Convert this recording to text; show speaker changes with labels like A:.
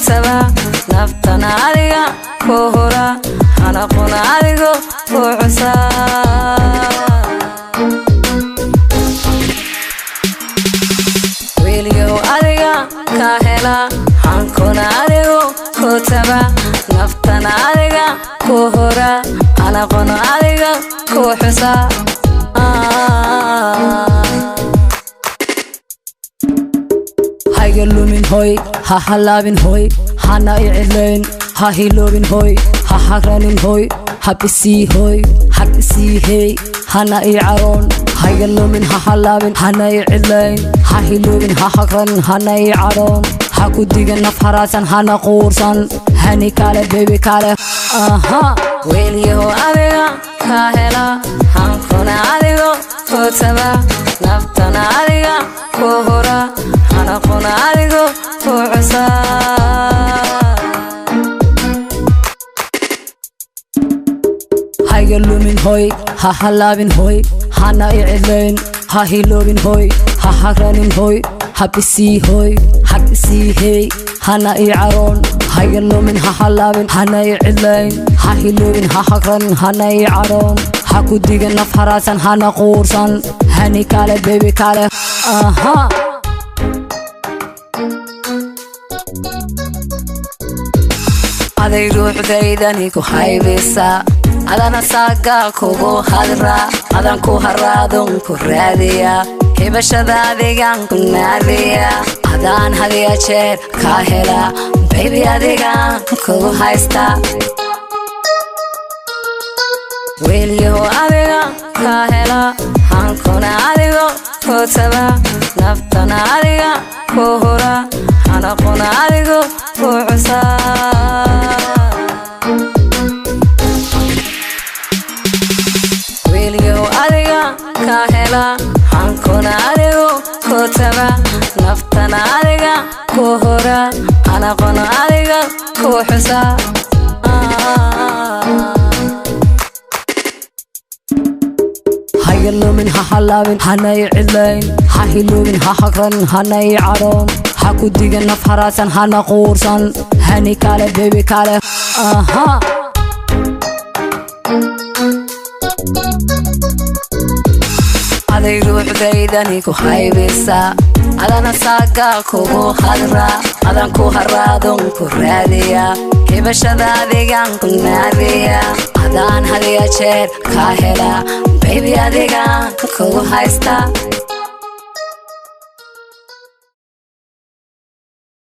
A: taba, naftana adiga ku hura, hanaquna adigo ku cusaa. Wiilyow adiga ka hela, hankuna adigu ku taba, naftana adiga ku hura, hanaquna adiga ku xusaa.
B: Hayga lumin hoy, ha halaabin hoy, hana i cidlayn, ha hiloobin hoy, ha hagranin hoy, hab isii hoy, hag isii hey, hana ii caroon. Hayga lumin, ha halaabin, hana i cidlayn, ha hiloobin, ha hagranin, hana ii caroon, ha ku digan naf haraasan, hana quursan, hani kale bebi kale aha.
A: Wiilyahow adiga ka hela, hankuna adigo ku taba, naftana adiga ku hura, hanaquna adigo ku cusaa.
B: Hayga lumin hoy, ha halaabin hoy, hana i cidlayn, ha hiloobin hoy, ha hagranin hoy, hab isii hoy, hag isii hey, hana ii caroon. Hayga lumin, ha halaabin, hana i cidlayn, ha hiloobin, ha hagranin, hana ii caroon, ha ku digan naf haraasan, hana quursan, hani kale bebi kale aha.
A: Aday ruuxdaydani ku haybaysaa, adana saagaa kugu hadraa, adan ku haraadon ku raadiyaa, hibashada adigan ku naadiyaa, adaan hadiya jeer kaa helaa, baybi adigan kugu haystaa. Wiilyahow adiga ka hela, hankuna adigo ku taba, naftana adiga ku hura, hanaquna adigo ku cusaa. Wiilyahow adiga ka hela, hankuna adigo ku taba, naftana adiga ku hura, hanaquna adiga ku xusaa.
B: Hayga lumin, ha halaabin, hana i cidlayn, ha hiloobin, ha hagranin, hana ii caroon, ha ku digan naf haraasan, hana quursan, hani kale bebi kale aha.
A: Aday ruuxdaydani ku haybaysaa, adana saagaa kugu hadraa, adan ku haraadon ku raadiyaa, hibashada adigan ku naadiyaa, adaan hadiya jeer kaa helaa, baybi adigan kugu haystaa.